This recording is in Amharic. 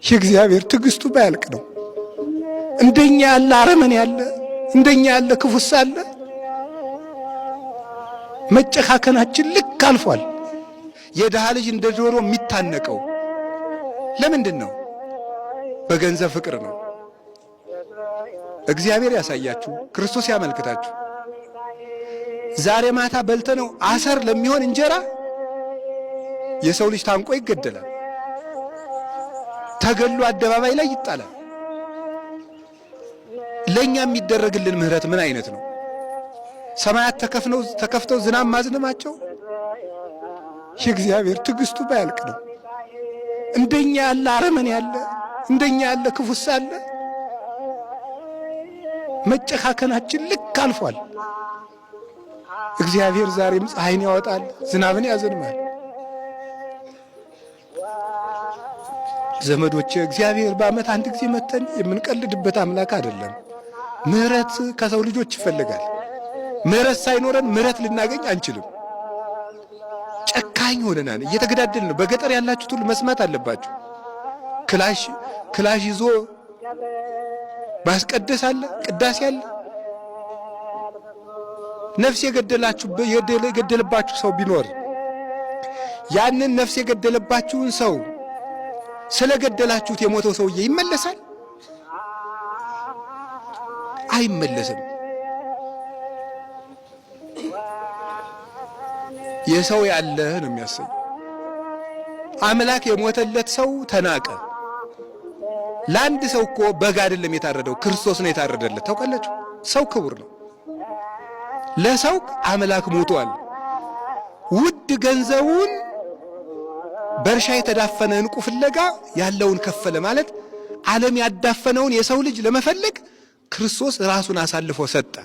የእግዚአብሔር ትዕግስቱ ባያልቅ ነው። እንደኛ ያለ አረመኔ ያለ፣ እንደኛ ያለ ክፉስ አለ። መጨካከናችን ልክ አልፏል። የድሃ ልጅ እንደ ዶሮ የሚታነቀው ለምንድን ነው? በገንዘብ ፍቅር ነው። እግዚአብሔር ያሳያችሁ፣ ክርስቶስ ያመልክታችሁ። ዛሬ ማታ በልተነው አሰር ለሚሆን እንጀራ የሰው ልጅ ታንቆ ይገደላል። ተገሎ አደባባይ ላይ ይጣላል። ለኛ የሚደረግልን ምሕረት ምን አይነት ነው? ሰማያት ተከፍተው ዝናብ ማዝነማቸው የእግዚአብሔር ትዕግስቱ ባያልቅ ነው። እንደኛ ያለ አረመኔ ያለ፣ እንደኛ ያለ ክፉስ አለ። መጨካከናችን ልክ አልፏል። እግዚአብሔር ዛሬም ፀሐይን ያወጣል፣ ዝናብን ያዘንማል። ዘመዶቼ፣ እግዚአብሔር በዓመት አንድ ጊዜ መተን የምንቀልድበት አምላክ አይደለም። ምሕረት ከሰው ልጆች ይፈልጋል። ምሕረት ሳይኖረን ምሕረት ልናገኝ አንችልም። ጨካኝ ሆነናል። እየተገዳደልን ነው። በገጠር ያላችሁት ሁሉ መስማት አለባችሁ። ክላሽ ክላሽ ይዞ ማስቀደስ አለ፣ ቅዳሴ አለ። ነፍስ የገደላችሁ የገደለባችሁ ሰው ቢኖር ያንን ነፍስ የገደለባችሁን ሰው ስለገደላችሁት የሞተው ሰውዬ ይመለሳል? አይመለስም። የሰው ያለህ ነው የሚያሰኝ። አምላክ የሞተለት ሰው ተናቀ። ለአንድ ሰው እኮ በግ አይደለም የታረደው፣ ክርስቶስ ነው የታረደለት። ታውቃላችሁ፣ ሰው ክቡር ነው። ለሰው አምላክ ሞቷል። ውድ ገንዘቡን በእርሻ የተዳፈነ ዕንቁ ፍለጋ ያለውን ከፈለ ማለት ዓለም ያዳፈነውን የሰው ልጅ ለመፈለግ ክርስቶስ ራሱን አሳልፎ ሰጠ።